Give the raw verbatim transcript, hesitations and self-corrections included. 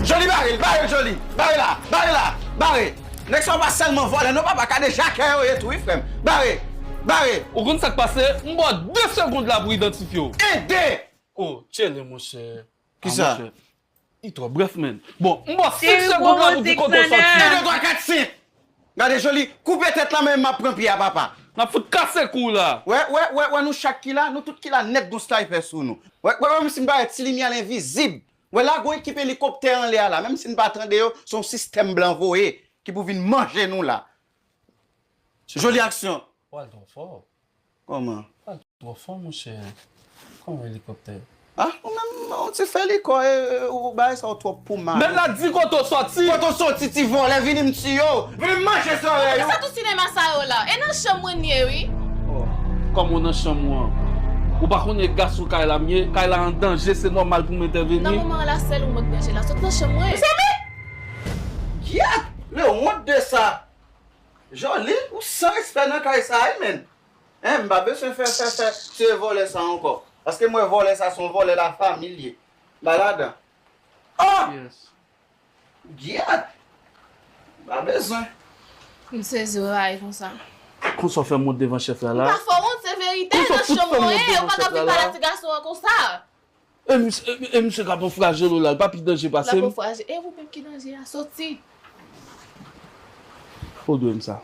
Joli, bare l, bare l, Joli. Bare la, bare la, bare. Nèg sa yo pa sèlman vòlè, non, papa, kadejakè yo ye tou, wi, frè m. Bare, bare. Ou konn sa k pase? M ba w de segonn la pou idantifye w. Ede! Oh, tchele, monchè. Kisa? Ah, monchè. Li twò brèf, menn. Bon, m ba w senk segonn la pou di kote w sòti. Un, deux, trois, quatre, cinq. Gade, Joli, koupe tèt la, men m ap pran pye a, papa. N ap fout kase kou w la. Wè, wè, wè, wè, nou chak ki la, nou tout ki la nèt gon snaypè sou nou. Wè, wè, wè, menm si m parèt ti limyè l envizib. Wè, la gon ekip elikoptè anlè a la, menm si n pa tande yo, se yon sistèm blan voye ki pou vin manje nou la. Joli aksyon. Ou al twò fò. Kòman? Ou al twò fò, monchè. Kòman elikoptè? Ah, ou menm, ou ti fè likò, e, e, ou bagay sa ou twòp pou mal. Menm la di kote w sòti. Kote w sòti, ti vòlè, vini m tiye w. Vini m manje zòrèy ou. Kisa tout sinema sa yo la? E nan chanm mwen n ye, wi. Oh, kòm ou nan chanm ou an. Ou pa konnen gason kay la m ye, kay la an danje, se nòmal pou m entèveni. Nan moman an la, sèl ou mwen k danje la. Sot nan chanm mwen. Mezanmi! Gyèt! Le wont de sa! Joli, ou san respè nan kay sa, wi, menn. Hein, m pa bezwen fè, fè, fè, tiye vòlè sa ankò. Paske m wè vòlè sa se yon vòlè lafanmi l ye. M pa ladan. Oh! Yes. Gyèt! M pa bezwen. M sezi wè bagay konsa. Konsa w fè m wont devan chèf la la? M pa fè w wont, se verite, nan chanm mwen, ou pa ka vin pale a ti gason an konsa. E misye, e, e misye k ap anfouraje l la, l pa pi danje pase m? L ap anfouraje. E ou menm ki danje a, soti. Ou dwe m sa.